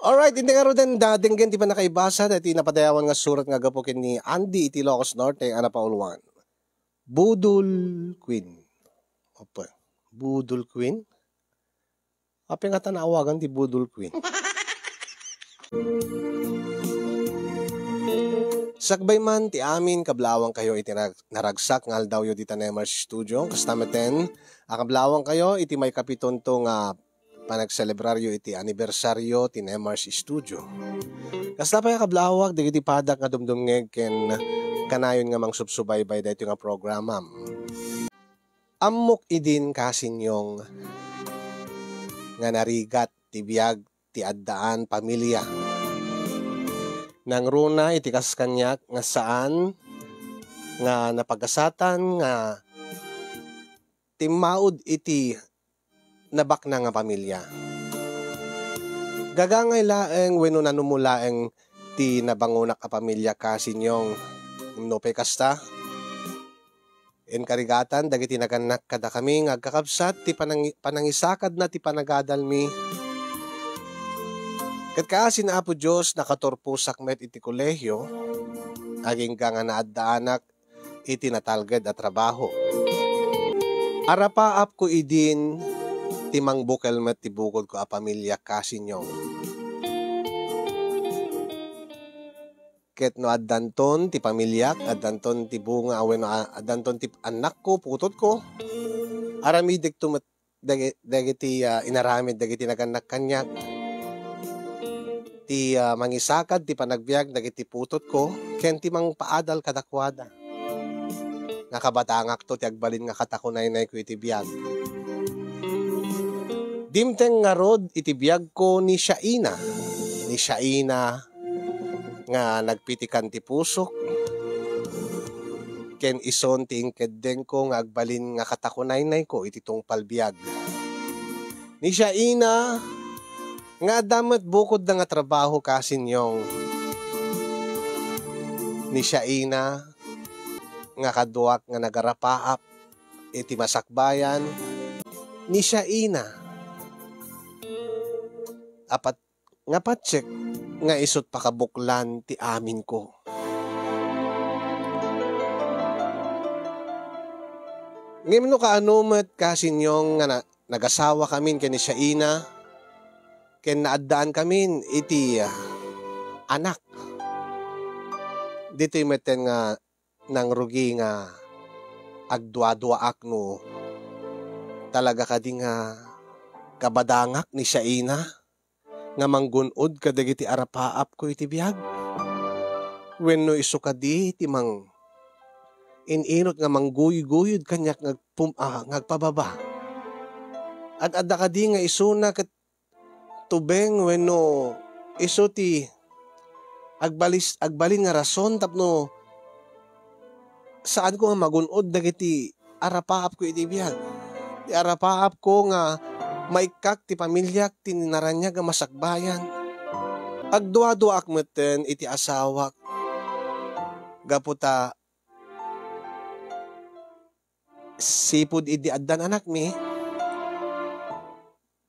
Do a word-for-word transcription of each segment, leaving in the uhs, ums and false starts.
Alright, iti ngaruden, da, denggen ti pannakaibasa daytoy napadayawan nga surat nga gapu ken ni Andy iti Ilocos Norte a napauluan. Budol Queen. Opo. Budol Queen? Apay ngata naawagan ti Budol Queen? Sakbay man ti amin, kablawangkayo iti nag-, naragsak nga aldawyo dita Nemars Studio. Kasta metten a kablawangkayo iti maikapitonto nga panagselebraryo iti anibersaryo ti Nemars Studio. Kasta pay a kablawak dagiti padak nga dumdumngeg ken kanayon nga mangsubsubaybay daytoy nga programam. Ammok idin, Kasinyong, nga narigat ti biag ti addaan pamilia. Nangruna iti kas kaniak nga saan nga napagasatan nga timmaud iti nabaknang a pamilia. Gagangay laeng wenno nanumo laeng ti nabangonak a pamilia, Kasinyong. No pay kasta, inkarigatan dagiti nagannak kadakami nga agkakabsat ti panangi-, panangisakadna ti panagadalmi. Ket kaasi ni Apo Dios, nakaturposak met iti kolehio, agingga nga naaddaanak iti natalged a trabaho. Arapaapko idin ti mangbukel met ti bukodko a pamilia, Kasinyong. Ket no addanton ti pamiliak, addanton ti bunga, wenno a-, addanton ti annakko, putotko, aramidekto met dagi-, dagiti, ah, inaramid dagiti nagannak kaniak. Ti, ah, mangisakad ti panagbiag dagiti putotko ken ti mangpaadal kadakuada. Nga kabadangakto ti agbalin nga katakunaynayko iti biag. Dimteng ngarud iti biagko ni Shaina. Ni Shaina nga nagpitikan ti pusok, ken isun ti inkeddengko nga agbalin nga katakunaynayko iti tungpal biag. Ni Shaina nga adda met bukodda nga trabaho, Kasinyong. Ni Shaina nga kaduak nga nagarapaap iti masakbayan. Ni Shaina, apat nga patiek nga isut' pakabuklan ti aminko. Ngem no kaano met, Kasinyong, nga na-, nagasawakamin ken ni Shaina, ken naaddaankamin iti, ah, anak. Ditoy metten nga nangrugi nga agduaduaak no talaga kadi nga kabadangak ni Shaina nga manggun-od kadagiti arapaapko iti biag? Wenno isu kadi ti mang-, in-inut nga mangguygoyud kaniak nga agpum-, ah, nga agpababa? Ad-adda kadi nga isuna ket tubeng wenno isu ti agbalis-, agbalin nga rason tapno saanko nga magun-od dagiti arapaapko iti biag. Ti arapaapko nga maikkak ti pamiliak ti naraniag a masakbayan. Agduaduaak metten iti asawak gapu ta sipud idi addan anakmi,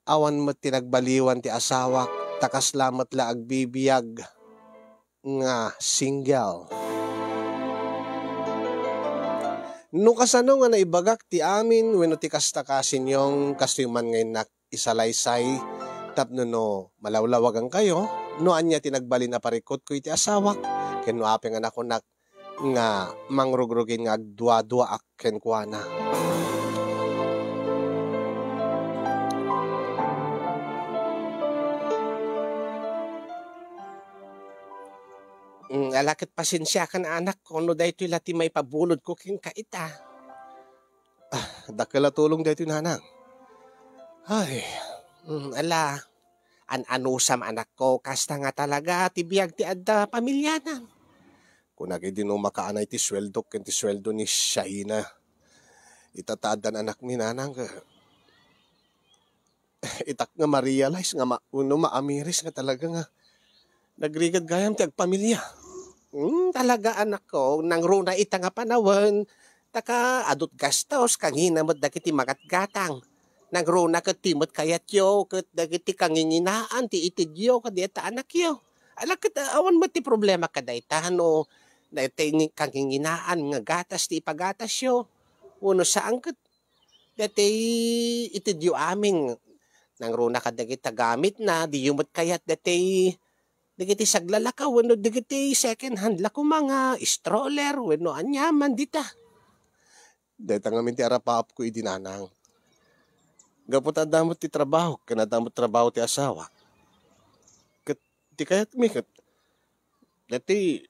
awan met ti nagbaliwan ti asawak, ta kasla met la agbibiag nga single. No kasano nga naibagak ti amin wenno ti kasta, Kasinyong, kastoy man nga innak isalaysay tapno no malawlawagankayo, no ania ti nagbalin a parikutko iti asawak, ken no apay nga nakunak nga mangrugrugin nga agduaduaak kenkuana. Mm, ala ket pasensiakan, anakko, no daytoy la ti maipabulodko kenka ita. Ah, dakkel a tulong daytoy, nanang. Ay, mm, ala, an-anusam, anakko, kasta nga talaga ti biag ti adda pamilianam. Kunak idi no makaanay ti sueldok ken ti sueldo ni Shaina. Ita ta addan anakmi, nanang, ka-, itak nga ma-realize nga ma-, wenno maamiris nga talaga nga nagrigat gayam ti agpamilia. Hmm, talaga, anakko, nangruna ita nga panawen, ta ka adut gastos, kangina met dagiti magatgatang. Nangruna ket ti met kayatyo ket dagiti kanginginaan ti itedyo kadi ta anakyo. Ala ket, ah, awan met ti problema kadayta no daytoy ni kanginginaan nga gatas ti ipagatasyo. Wenno saan ket daytoy itedyo amin. Nangruna kadagiti gamitna, diyo met kayat daytoy dagiti saglalakaw wenno dagiti second hand la koma nga stroller wenno aniaman dita. Dayta ngamin ti arapaapko idi, nanang. Gapu ta adda met ti trabaho, ken adda met trabaho ti asawa. Ket ti kayatmi ket, daytoy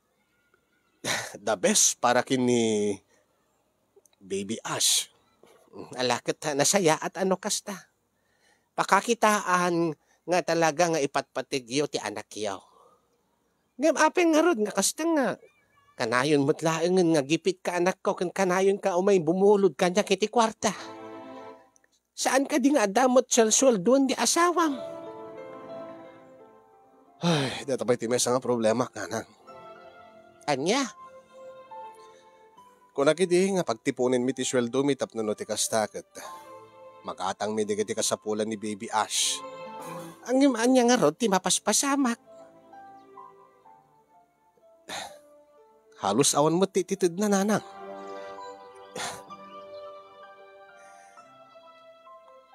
the best para ken ni Baby Ash. Ala ket nasayaat a no kasta. Pakakitaan nga talaga nga ipatpategyo ti anakyo. Ngem apay ngarud nga kasta nga kanayon met laengen nga gipitka anakko ken kanayonka umay bumulod kaniak iti kuarta. Saan kadi nga adda met suelsueldoen ti asawam? Ay, dayta pay ti maysa nga problema, nanang. Ania? Kunak idi nga pagtiponenmi ti sueldomi tapno no ti kasta ket magatangmi dagiti kasapulan ni Baby Ash. Ngem ania ngarud ti mapaspasamak? Halos awan met ti itedna, nanang.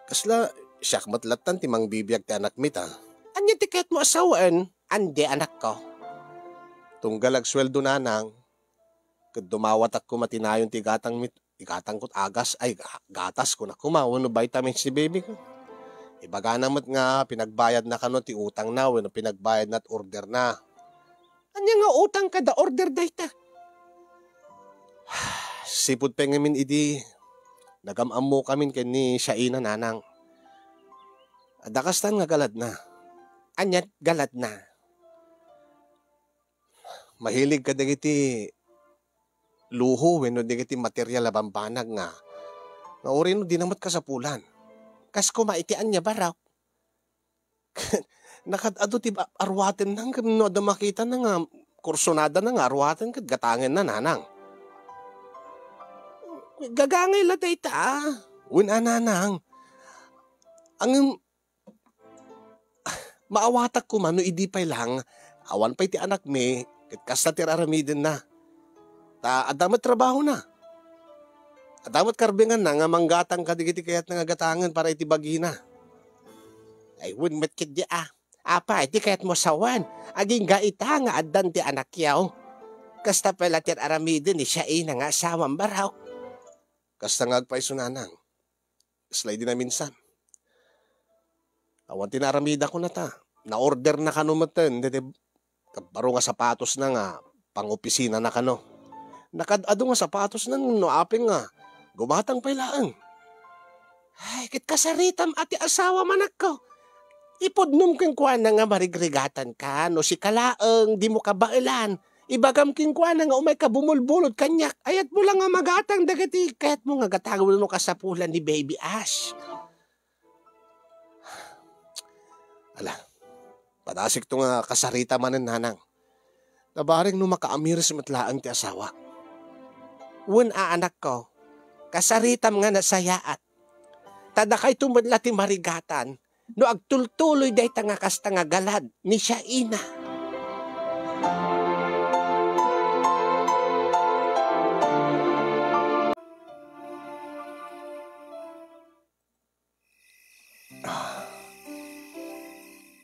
Kasla, siak met lattan ti mangbibiag ti anakmi ta. Ania ti kayatmo a sawen? Andi, anakko. Tunggal agsueldo, nanang, ket dumawatak koma ti nayon ti igatangmi, igatangko ti agas, ay, ga-, gatas, kunak koma, wenno vitamins ni baby ko. Ibagana met nga pinagbayadna kano ti utangna wenno pinagbayadna ti orderna. Ania nga utang kada order dayta? Sipud pay ngamin idi nagam-ammokamin ken ni Shaina, nanang. Adda kastan nga galadna. Ania galadna? Mahilig kadagiti luho wenno dagiti material a bambanag nga, nga urayno dina met kasapulan. Kas koma iti ania, barok? Nakad-adu ti ba-, arwatenna ngem no adda makitana nga kursunadana nga arwaten ket gatangenna, nanang. Gagangay la dayta, a. Wen a, nanang. Ngem maawatak koma no idi pay lang, awan pay ti anakmi, ket kasta ti ar-aramidenna. Ta adda met trabahona. Adda met karbenganna nga manggatang kadagiti kayatna nga gatangen para iti bagina. Ay, wen met ketdi, a. Apay, ti kayatmo sawen? Agingga ita nga addan ti anakyaw. Kasta pay la ti ar-aramiden ni Shaina nga asawam, barok. Kasta nga agpayso, nanang. Kasla idi naminsan. Awan ti naaramidakon ta. Na-orderna kano metten daydi baro nga sapatosna nga pangopisinana kano. Nakad-adu nga sapatosna no apay nga gumatang pay laeng. Ay, ket kasaritam a ti asawam, anakko. Ipudnom kenkuana nga marigrigatanka no sika laeng dimo kabaelan. Ibagam kenkuana nga umayka bumulbulod kaniak. Ayatmo la nga magatang dagiti kayatmo nga gatangen wenno kasapulan ni Baby Ash. Ala, padasikto nga kasarita manen, nanang. Nabareng no makaamiris met laeng ti asawa. Wen a, anakko, kasaritam nga nasayaat. Ta dakayto met la ti marigatan no agtultuloy dayta nga kasta nga galad ni Shaina. Ah.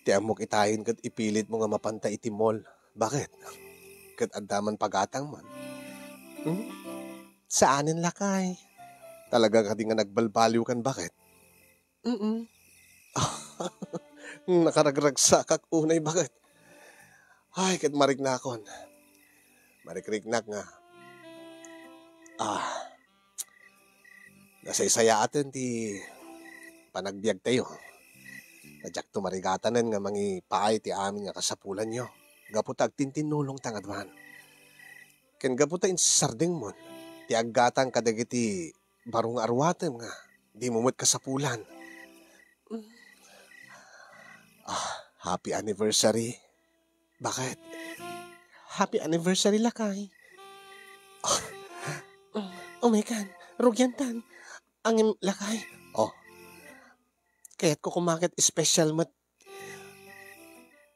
Ti ammok itayen ket ipilitmo nga mapanta iti mall. Bakit? Ket adda man pagatang man. Hmm? Saanen, lakay. Talaga kadi nga nagbalbaliw kan, bakit? Mm. Nakaragragsakak unay, bakit? Ay, ket mariknakon. Marikriknak nga. Ah. Nasaysayaaten ti panagbiagtayo. Ta diakto marigatanen nga mangipaay ti amin nga kasapulanyo gapu ta agtintinnulongta nga aduan. Ken gapu ta insardengmon ti aggatang kadagiti baro nga aruatem nga dimo met kasapulan. Ah, happy anniversary. Bakit? Happy anniversary, lakay. Oh my God, rugiantan. Angin, lakay. Oh, Kayatko koma ket special met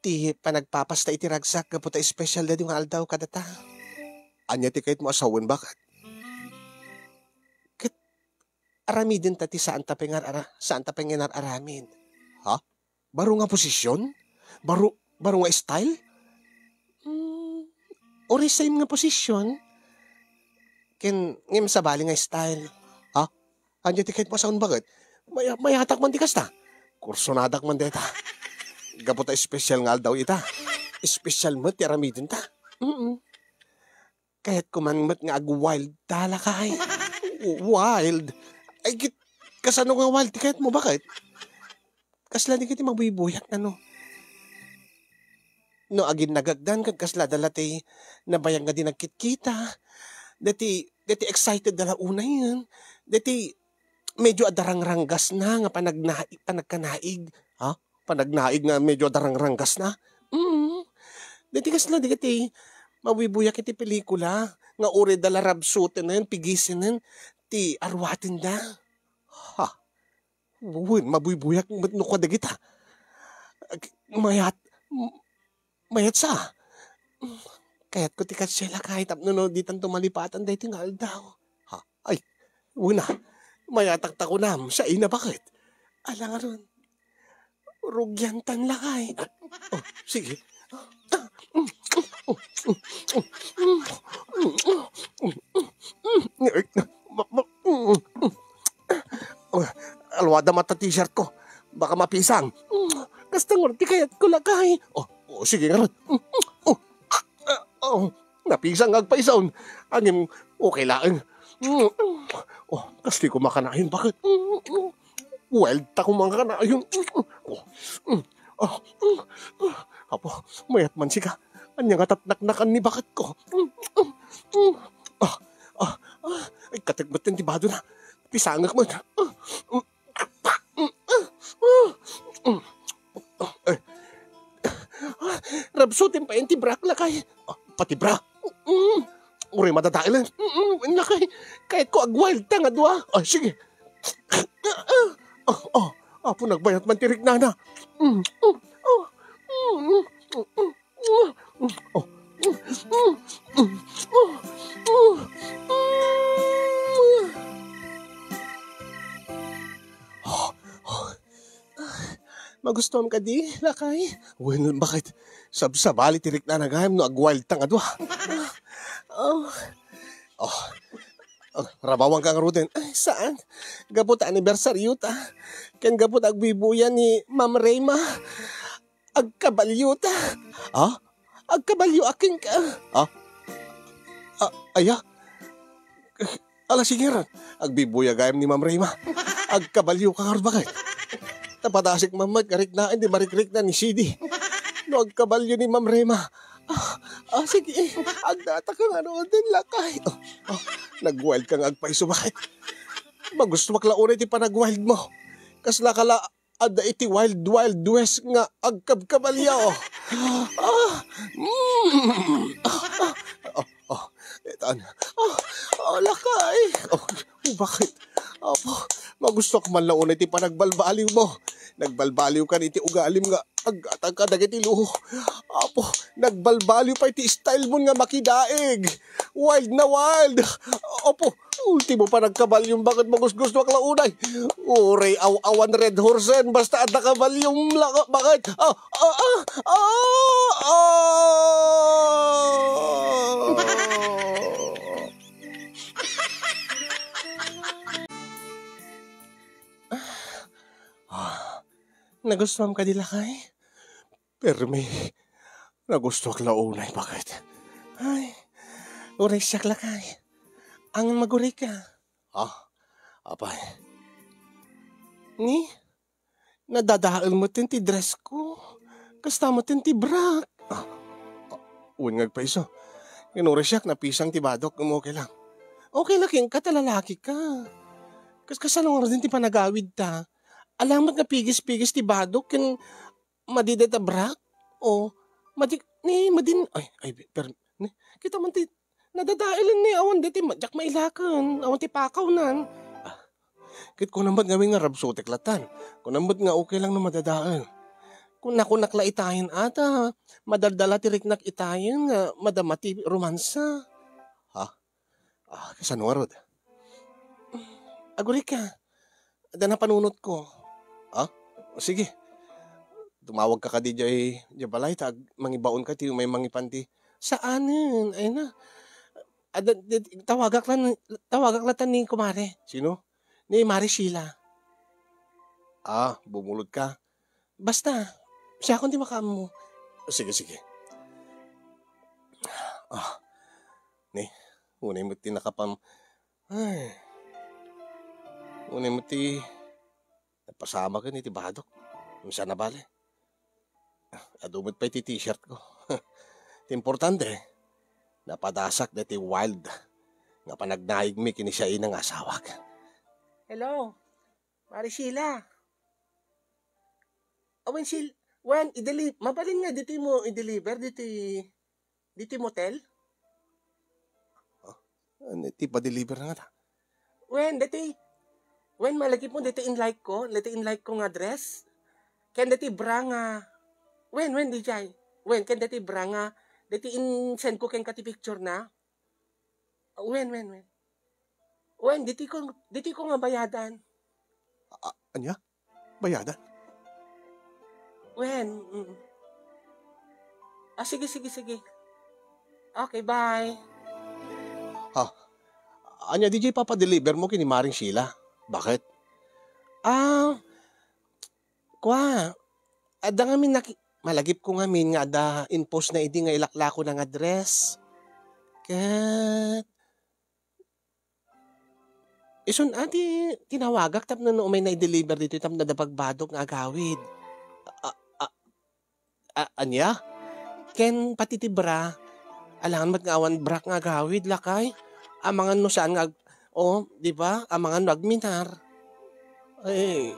ti panagpapasta iti ragsak gapu ta special daytoy nga aldaw kadata. Ania ti kayatmo a sawen, baket? Ket aramidenta ti saan ta pay nga ara-, saan ta pay nga inar-aramid. Ha? Baro nga posisyon? Baro, baro nga style? Hmm, uray same nga posisyon. Ken, ngem sabali nga style. Ha? Ania ti kayatmo a sawen, baket? Maya-, mayatak man ti kasta. Kursonadak man dayta. Gapu ta special nga aldaw ita. Special met ti aramidenta. Mm. Kayatko man met nga agwildta, lakay. Wild? Ay, ket, kasano nga wild ti kayatmo, baket? Kasla dagiti mabuybuyak, no? No aginnagakdan ket kasla da la ti nabayag nga di nagkitkita. Dati, dati excited da la unayen. Dati medyo adarangrangasna nga panagna-, panagkanaig. Ha? Panagnaig nga medyo adarangrangasna? Mm. Dati kasla dagiti mabuybuyak iti pelikula nga uray da la rabsutenen, pigisenen ti aruatenda. Ha? Wen, mabuybuyak met no kua dagita. Ag-, mayat-, m-, mayat sa. Kayatko ti kasla, lakay, tapno no ditanto malipatan daytoy nga aldaw. Ha? Ay, wen a. Mayatakta kunam, siya ina, baket? Ala ngarud. Rugiantan, lakay. Oh, sige. Ba-, ba-, Oh, aluada met ta t-shirt ko. Baka mapisang. Kasta ngarud ti kayatko, lakay. Oh, oh, sige ngarud. Oh, ah, oh, napisang nga agpayso. Ngem, okay laeng. Oh, kastoy koma kanayon, baket? Wild ta koma kanayon. Oh, ah, ah, Apo, mayat man sika. Ania nga tatnaknakan ni baketko? Ah, ah, ah, ay, katek met ti badona. Pisangek met. Ah, ah, ah, ah, ah, eh, rabsutem pay ti brak, lakay. Ah, pati bra? Mm. Uray madadaelen. Mm, lakay. Kayatko agwildta nga dua. Ah, sige. Ah, ah, Apo, nagbayat man ti riknana. Mm, mm, ah, mm, mm, mm, mm, oh, mm, mm, mm, mm, mm. Magustuam kadi, lakay? Wen, baket? Sabsabali ti riknana gayam no agwildta nga dua. Oh. Oh. Oh, rabawanka ngaruden. Ay, saan? Gapu ta anibersaryota. Ken gapu ta agbuybuya ni Ma'am Rema. Agkabalyota. Ha? Agkabalyo a kenka. Ha? Ah, aya? Ala, sige ngarud. Agbuybuya gayam ni Ma'am Rema. Agkabalyoka ngarud, baket? Ta padasik man met nga riknaen ti marikrikna ni Sidi. No agkabalyo ni Ma'am Rema. Ah, ah, sige. Agdataka ngaruden, lakay. Oh, oh, nagwildka nga agpayso, baket? Magustuak la unay ti panagwildmo. Kaslaka la adda iti Wild Wild West nga agkabkabalyo. Ah, mm. Ah, ah, oh, oh, itan. Ah, ah, lakay. Oh, baket? Apo, magustuak man la unay ti panagbalbaliwmo. Nagbalbaliwkan iti ugalim nga aggatangka dagiti luho. Apo, nagbalbaliw pay ti style mo nga makidaig. Wild na wild. Apo, ultimo panagkabalyom, baket? Magusgustuak la unay. Uray aw-awan Red Horse, basta adda kabalyom la, baket? Ah, ah, ah, ah, ah. Ah, nagustuam kadi, lakay? Permi, nagustuak la unay, baket? Ay, uray siak, lakay. Awan, magurayka. Ah, apay? Ni, nadadael met ti dress ko. Kasta met ti brak. Ah, ah, wen nga agpayso. Ken uray siak, napisang ti badok, ngem okay lang. Okay la kenka ta lalaki ka. Kas-, kasano ngaruden ti panagawidta? Ala met nga pigis-pigis ti badok ken madi dayta brak? O, madi, ni, madin, ay, ay, per-, ni, kita man ti, nadadaelen ni, awan dayta ma-, diak mailaken, awan ti pakawnan. Ah, Ket kunam met ngamin nga rabsutek latan. Kunam met nga okay lang no madadael. Kunakunak la itayen a ta madaldala ti riknak itayen nga madama ti romansa. Ha? Ah, kasano ngarud? Agurayka. Adda napanunotko. Ha? Sige. Tumawagka kadi diay, diay balay ta ag-, mangibaonka ti umay mangipan ti. Saanen? Ay na. Adda, di, tawagak lan, tawagak latan ni kumare. Sino? Ni Mare Sheila. Ah, bumulod ka. Basta, siakon ti makaammo. Sige, sige. Ah, ni, unay met ti nakapam-, ay. Unay met ti napasamaken iti badok. Saan a bale? Adu met pay ti t-shirt ko. Ti importante, napadasak daytoy wild nga panagnaigmi ken ni Shaina nga asawak. Hello, Mare Sheila. Awen, Shil-, wen, ideli-, mabalin nga ditoy mo i-deliver ditoy, ditoy motel? Huh? Ano ti pa-deliver na nga ta? Wen, ditoy, wen, malagip mo ditoy in-like ko, ditoy in-like ko nga dress. Ken ditoy bra nga, wen, wen, D J. Wen, ken ditoy bra nga, ditoy in-send ko kenka ti picture na. Wen, wen, wen. Wen, ditoy ko, ditoy ko nga bayadan. A-, ania? Bayadan? Wen, mm. Ah, sige, sige, sige. Okay, bye. Ha? Ania, D J, papa-deliver mo ken ni Maring Sheila? Bakit? Ah, kwa, adda ngamin naki-, malagip ko ngamin nga adda in-post na idi nga ilaklako na nga dress. Ket, isun a ti tinawagak tapno no umay na i-deliver ditoy tapno adda bagbadok nga agawid. A, a, a, ania? Ken pati ti bra, alangan met nga awan brak nga agawid, lakay. Amangan no saan nga ag-, o, di ba? Amangan no agminar. Ay,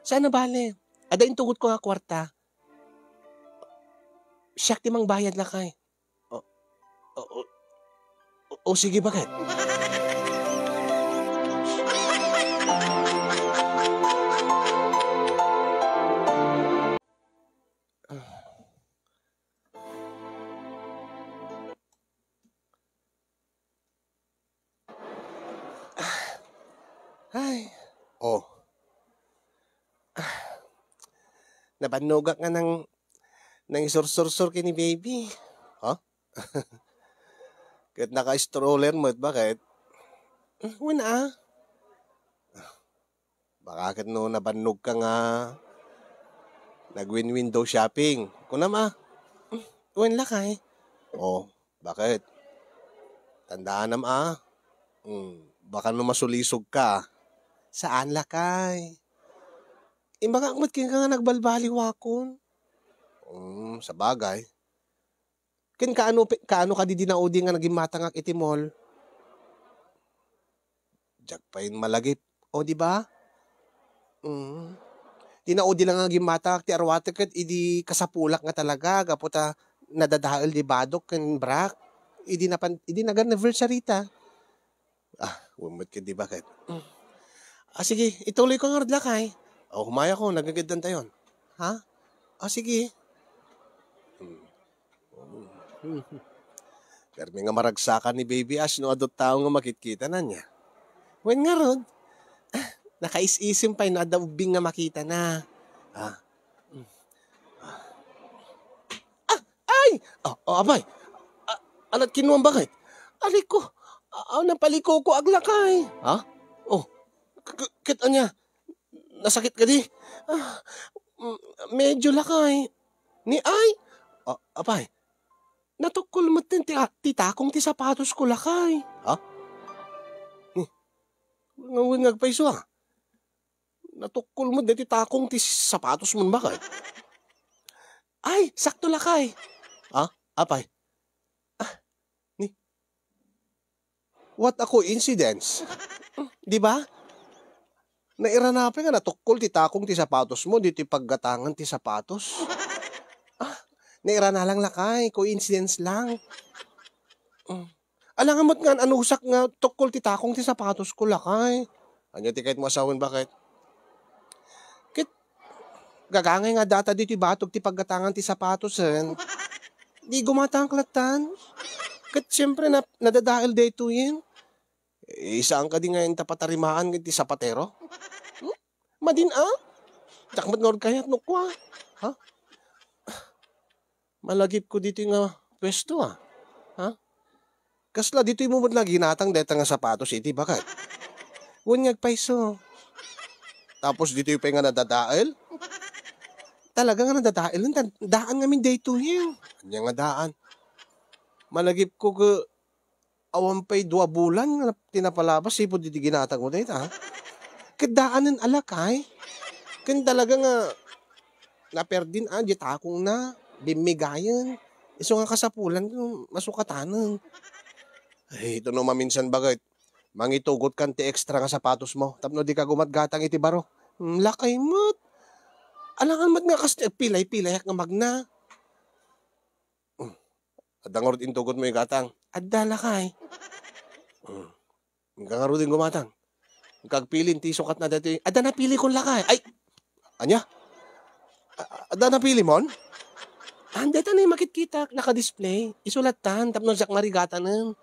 saan a bale? Adda intugotko nga kuarta. Siak ti mangbayad, lakay. O, o, o, o, sige, bakit? Ay. O. Ah, nabannogak nga nang-, nangisursursur ken ni baby. Ha? Ket naka-stroller met, bakit? Wen a. Baka ket no nabannogka nga nag-win-window shopping. Kunam a. Wen lakay. O, bakit? Tandaanam a. Hmm, baka no masulisogka. Saan lakay? Imbagak met kenka nga nagbaliwbaliwakon. Hmm, sabagay. Ken kaano pe-, kaano kadi dinaudi nga nagimmatangak iti mall? Diak pay malagip. O, di ba? Mm. Dinaudi lang nga gimmatangak ti arwatek ket idi kasapulak nga talaga gapu ta nadadael di badok ken brak. Idi napan-, idi nag-anniversary ta. Ah, wen met ket di ba ket? Mm. Ah, sige, ituloy ko ngarud lakay. O, humayako, nagageddan tayon. Ha? Ah, sige. Hmm. Permi nga maragsakan ni Baby Ash no adu ti tao nga makitkita na niya. Wen ngarud, ah, nakais-isim pay no adda ubbing nga makita na. Ah. Ah, ay! Ah, ah, apay. Ah, anat kinuam bakit? Aliko. Ah, ah, napaliko ko aglakay. Ha? Oh. K-, k-, ket ania? Nasakit kadi? Ah, mm, medyo lakay. Ni ay? Ah, apay. Natukkol met ti, ti takong ti sapatos ko lakay. Ha? Ni, ngawin nga agpayso, ah. Natukkol met deti takong ti sapatos mo, bakit? Ay, sakto lakay. Ah, apay. Ah, ni. What a coincidence. Di ba? Nairana pay nga natukkol ti takong ti sapatos mo, ditoy paggatangan ti sapatos. Ah, nairana lang lakay, coincidence lang. Mm. Alangan met nga anusak nga tukkol ti takong ti sapatos ko, lakay. Ania ti kayatmo a sawen, baket? Ket gagangay nga addata ditoy batog ti paggatangan ti sapatosen. Di gumatangak lattan. Ket siempre, na-, nadadael daytoyen. Eh, saan kadi nga inta patarimaan iti sapatero? Hmm? Madin a? Diak met ngarud kayat no kua. Ha? Malagipko ditoy nga puesto, a. Ha? Kasla ditoymo met la ginatang dayta nga sapatos iti, baket? Wen nga agpayso. Tapos ditoy pay nga nadadael? Talaga nga nadadael, da-, daan ngamin daytoy. Ania nga daan? Malagipko ket awan pay dua bulan nga nap-, ti napalabas, sipud iti ginatangmo dayta, ha? Ket daanen a lakay. Ken talaga nga naperdin a, di takongna, bimmigayen. Isu nga kasapulan, masukatanen. Ay, ito no maminsan, baket, mangitugotkan ti extra nga sapatosmo tapno dika gumatgatang iti baro. Hmm, lakay met. Alangan met nga kas ti agpilay-pilayak nga magna. Hmm. Adda ngarud intugotmo, igatang? Adda, lakay. Hmm. Inka ngaruden gumatang. Inka agpili ti sukatna daytoy. Adda napilikon, lakay. Ay! Ania? A-, adda napilimon? Anda ta ni makitkitak, naka-display. Isu lattan, tapno siak marigatanen.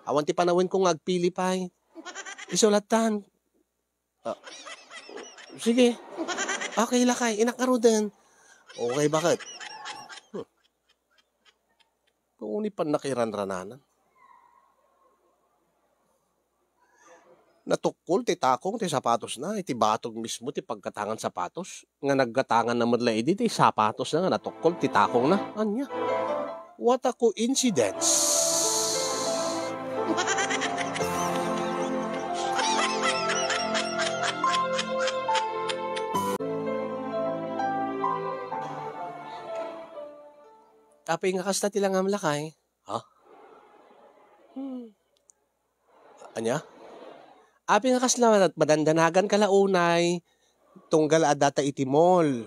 Awan ti panawenko nga agpili pay. Isu lattan. Ah, sige. Okay, lakay. Innak ngaruden. Okay, baket? Hmm. Pauni pannakairanrananan. Natukkol ti takong ti sapatosna iti batog mismo ti paggatangan sapatos, nga naggatanganna met la idi ti sapatosna nga natukkol ti takongna. Ania? What a coincidence! Apay nga kasta ti langam, lakay? Ha? Hmm. Ania? Apay nga kasla madandanagan ka la unay, tunggal adda ta iti mall.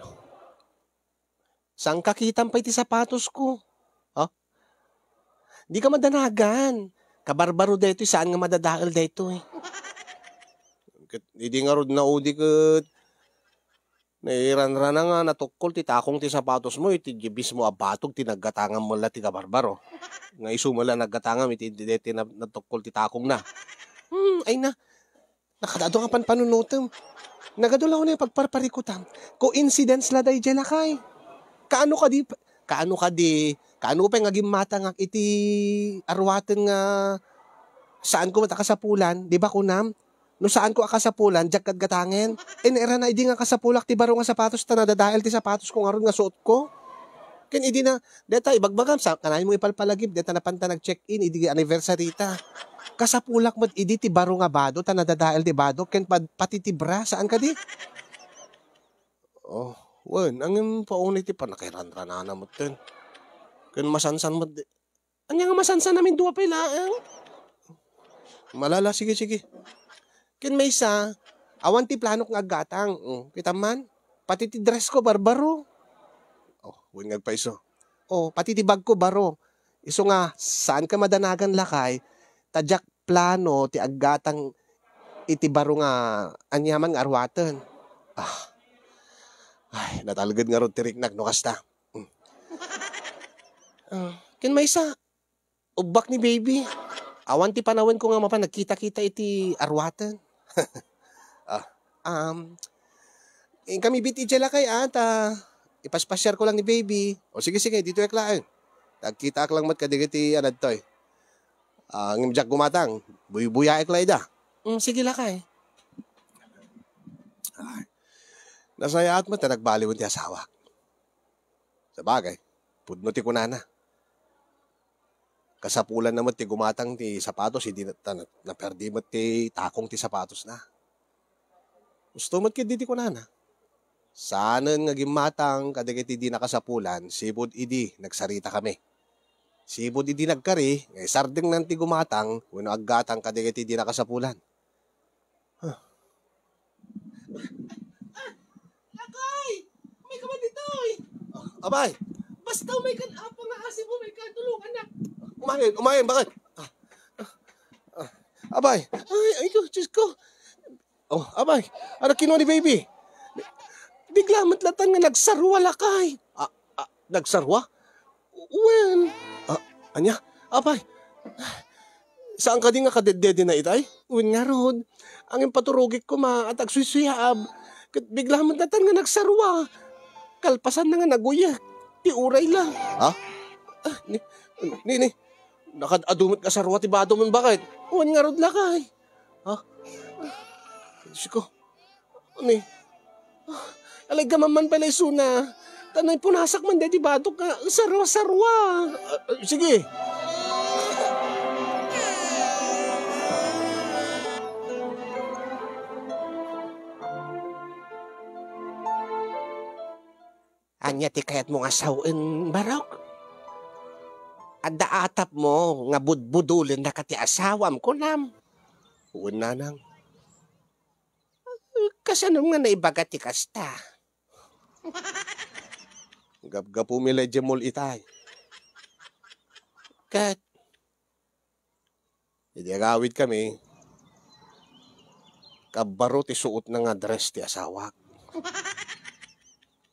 Saan ka kitam pay ti sapatosko? Ha? Di ka madanagan. Kabarbaro daytoy, saan nga madadael daytoy. Ket idi ngarud naudi ket nairanrana nga natukkol ti takong ti sapatosmo iti di mismo a batog ti naggatangan mo la ti kabarbaro. Nga isu mo la naggatangam iti, iti, iti na-, natukkol ti takongna. Hmm, ay na. Nakadado nga panpanunutem. Nagadu la unay pagparparikutam. Coincidence la daydiay, lakay. Kaano kadi, kaano kadi, kaano pay nga gimmatangak iti aruaten nga saanko met a kasapulan, di ba kunam? No saanko a kasapulan, diak gatgatangen. Eh, nairana idi nga kasapulak ti baro nga sapatos ta nadadael ti sapatosko ngarud nga suotko. Ken idi na, deta ibagbagam, sa, kanaymo ipalpalagip, deta napanta nag-check-in, idi anniversary ta. Kasapulak met idi ti baro nga bado, ta nadadael ti bado, ken pad-, pati ti bra, saan kadi? Oh, wen, angem paunay ti pannakairanranana metten. Ken masansan met di-, ania nga masansan amin dua pay laeng? Malala, sige, sige. Ken maysa, awan ti planok nga aggatang. Oh, kitam man? Pati ti dress ko, barbaro. Oh, wen nga agpayso. Oh, pati ti bag ko, baro. Isu nga, saan ka madanagan, lakay, ta diak plano ti aggatang iti baro nga aniaman nga aruaten. Ah. Ay, natalged ngarud ti riknak no kasta. Hmm. Ah, ken maysa, ubbak ni baby. Awan ti panawenko nga mapan nagkita-kita iti aruaten. Ah, um, inkami bit idiay lakay, ah, ta ipaspasiarko lang ni baby. O sige, sige, ditoyak laeng. Nagkitaak lang met kadagiti anadtoy. Ah, ngem diak gumatang, buybuyaek la ida. Mm, sige, lakay. Ay, nasayaat met ta nagbaliwen ti asawak. Sabagay, pudno ti kunana. Kasapulanna met ti gumatang ti sapatos, idi na-, ta-, naperdi met ti takong ti sapatosna. Husto met ketdi ti kunana. Saanen nga gimmatang kadagiti di nakasapulan, sipud idi nagsaritakami. Sipud idi nagkari, nga isardengnan ti gumatang wenno aggatang kadagiti di nakasapulan. Huh. Lakay! May ka man ditoy! Abay! Basta may kan apa nga asi mo, may katulungan na. Umayen, umayen, bakit? Ah, ah, ah. Abay! Ay, ay ko, Diyos ko! Oh, apay, ano kinua ni baby? Bigla met latta nga nagsarua, lakay. Ah, ah, nagsarua? Wen. Ah, ania? Apay, saan kadi nga kadeddedena itay? Wen ngarud, agpaturogek koma, at agsuysuyaab. Ket bigla met latta nga nagsarua. Kalpasanna nga naguyek. Ti uray la. Ha? Ah, ni, ni, ni, nakad-adu met nga sarua ti bado, wen baket? Wen ngarud, lakay. Ha? Diyos ko. Ani? Alaygaman man pay la isuna. Ta naipunasak man daydi badok nga sarua-sarua. Ah, ah, sige. Ania ti kayatmo nga sawen, Barok? Adda atapmo nga budbudolennaka ti asawam, kunam? Wen, nanang. Kasano nga naibaga ti kasta? Gapgapumi la idiay mall itay. Ket idi agawidkami, kabbaro ti suotna nga dress ti asawak.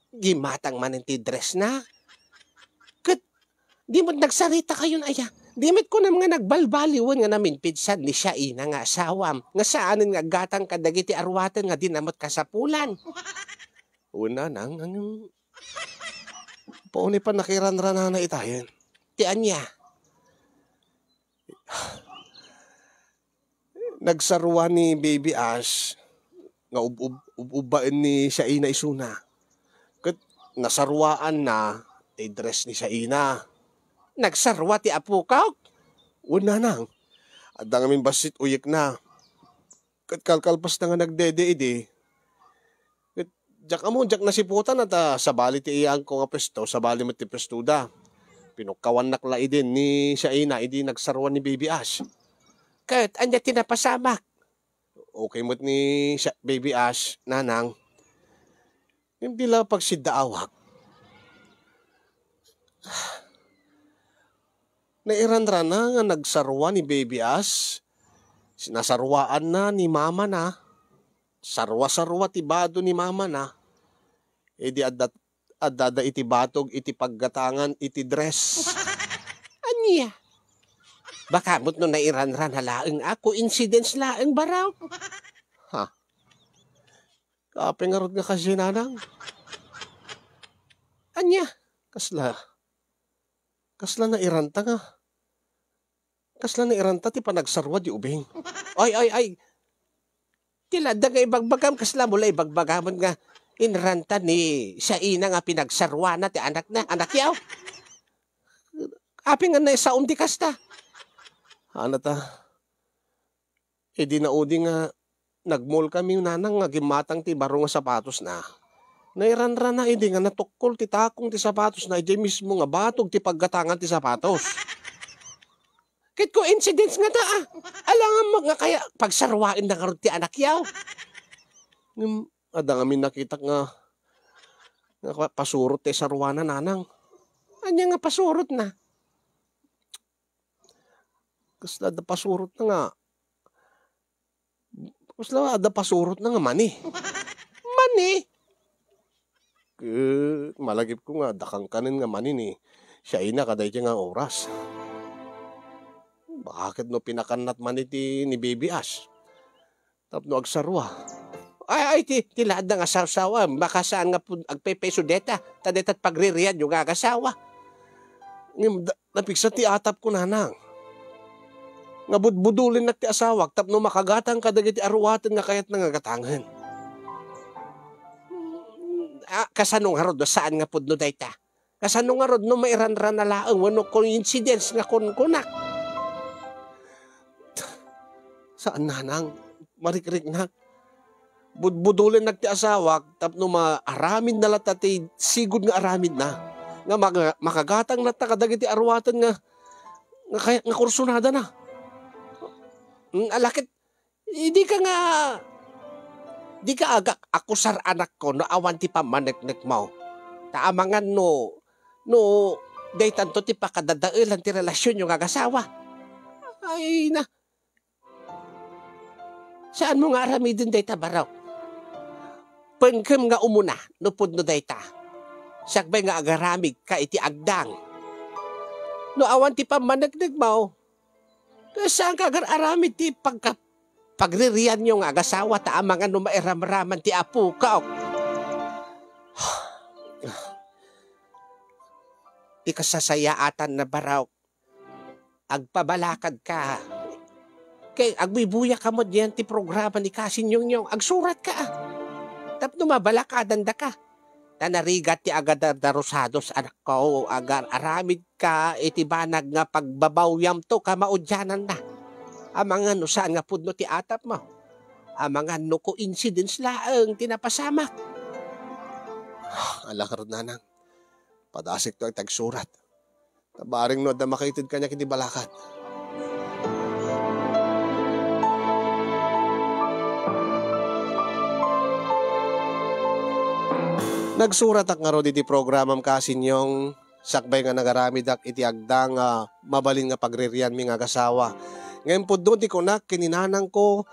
Gimatang manen ti dressna. Ket di met nagsaritakayon aya? Di met kunam nga nagbalbaliwen nga naminpidsan ni Shaina nga asawam nga saanen nga aggatang kadagiti aruaten nga dina met kasapulan? Wen, nanang, ngem, paunay pay nakiranranana itayen. Ti ania? Nagsarua ni Baby Ash nga ub-, ub-, ub-, ubbaen ni Shaina isuna. Ket nasaruaanna ti dress ni Shaina. Nagsarua ti apokak? Wen, nanang. Adda ngamin bassit uyekna. Ket kalkalpasna nga nagdede idi, ket diak ammo, diak nasiputan a ta sabali ti iyaanko nga puesto, sabali met ti puestoda. Pinukkawannak la idin ni Shaina idi nagsarua ni Baby Ash. Ket ania ti napasamak? Okay met ni Sha-, Baby Ash, nanang. Ngem di la pagsiddaawak. Nairanrana nga nagsarua ni Baby Ash. Nasaruaanna ni mamana. Sarua-sarua ti bado ni mamana. Idi adda, addada iti batog iti paggatangan iti dress. Ania? Baka met no nairanrana laeng a coincidence laeng, Barok. Ha? Apay ngarud nga kasdi, nanang? Ania? Kasla, kasla nairanta nga, kasla nairanta ti panagsarua di ubing. Ay, ay, ay. Ti la adda nga ibagbagam, kasla mo la ibagbagam nga inranta ni Shaina nga pinagsaruana ti anakna, anakyaw. Apay nga naisaom ti kasta? Ano ta? Idi naudi nga nagmall kami, nanang, nga gimmatang ti baro nga sapatosna. Nairanrana idi nga natukkol ti takong ti sapatosna idiay mismo nga batog ti paggatangan ti sapatos. Ket coincidence ngata, a. Alangan mo nga kaya pagsaruaenna ngarud ti anakyaw. Ngem adda ngamin nakitak nga, nga pa-, pasurot ti saruana, nanang. Ania nga pasurotna? Kasla adda pasurotna nga, kasla adda pasurotna nga mani. Mani? Ket malagipko nga adda kankanen nga mani ni Shaina kadaydiay nga oras. Bakit no pinakannat mani ti ni Baby Ash tapno agsarua? Ay, ay, ti, ti la adda nga sawsawa, baka saan nga pud agpaypayso deta, ta deta ti pagririanyo nga agasawa. Ngem da-, napigsa ti atapko, nanang, nga budbudolennak ti asawak tapno makagatang kadagiti aruaten nga kayatna nga gatangen. Ah, kasano ngarud no saan nga pudno dayta? Kasano ngarud no mairanrana laeng wenno coincidence nga kunkunak? Saan, nanang, marikriknak. Budbudolennak ti asawak tapno maaramidna latta ti sigud nga aramidna, nga maga-, makagatang latta kadagiti aruaten nga, nga kayat nga kursunadana. Mm, ala ket, eh, dika nga, dika agak-akusar, anakko, no awan ti pammaneknekmo. Ta amangan no, no daytanto ti pakadadaelan ti relasionyo nga agasawa. Ay na, Saanmo nga aramiden dayta, Barok. Pengkem nga umuna no pudno dayta. Sakbay nga agaramidka iti agdang. No awan ti pammaneknekmo, saanka agar-aramid ti pagka-, pagririanyo nga agasawa ta amangan no mairamraman ti apok. Ti kasasayaatanna, Barok. Agpabalakadka. Ket agbuybuyak ka met diay ti programa ni Kasin Nyongyong. Agsuratka. Tapno mabalakadandaka. Ta narigat ti agadardarusados, anakko, agar-aramidka iti banag nga pagbabawyamto kamaudiananna. Amangan no saan nga pudno ti atapmo. Amangan no coincidence laeng ti napasamak. Ala, ngarud, nanang. Padasikto iti agsurat. Ta bareng no adda makaited kaniak iti balakad. Nagsuratak ngarud iti programam, Kasin Nyong, sakbay nga nagaramidak iti agdang nga mabalin nga pagririanmi nga agasawa. Ngem pudno ti kunak ken ni nanangko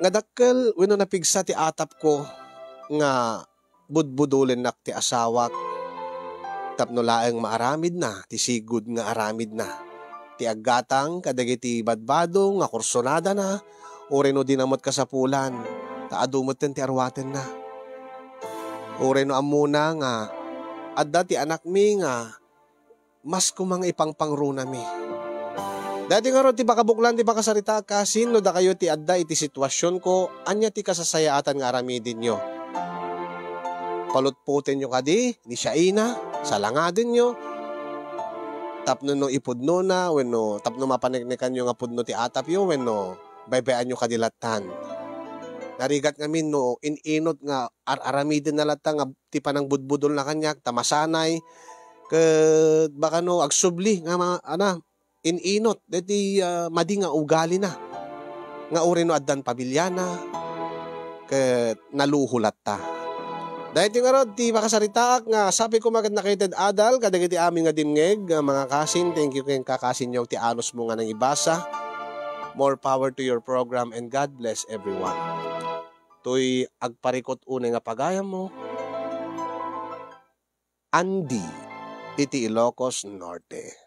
nga dakkel wenno napigsa ti atapko nga budbudolennak ti asawak tapno laeng maaramidna ti sigud nga aramidna, ti aggatang kadagiti badbado nga kursonadana, uray no dina met kasapulan, ta adu metten ti arwatenna. Uray no ammona nga adda ti anakmi nga mas koma nga ipangpangruanami. Daytoy ngarud ti pakabuklan ti pakasaritaak, Kasin, no dakayo ti adda iti situasionko, ania ti kasasayaatan nga aramidenyo? Palutpotenyo kadi ni siaina, salangadenyo, tapno no ipudnona, wenno tapno mapaneknekanyo nga pudno ti atapyo, wenno baybay-anyo kadi lattan. Narigat ngamin no in-inot nga ar-aramidenna latta nga ti panangbudbudolna kaniak ta masanay, ket baka no agsubli nga ma-, ana, in-inot daytoy, ah, madi nga ugalina, nga uray no addan pamiliana, ket naluho latta. Daytoy ngarud ti makasaritaak nga sapay koma ket nakaited adal kadagiti amin nga dimngeg, ah, mga kasin, thank you kenka, Kasin Nyong, ti anusmo nga nangibasa. More power to your program and God bless everyone. Toy agparikot unay nga pagayammo, Andy, iti Ilocos Norte.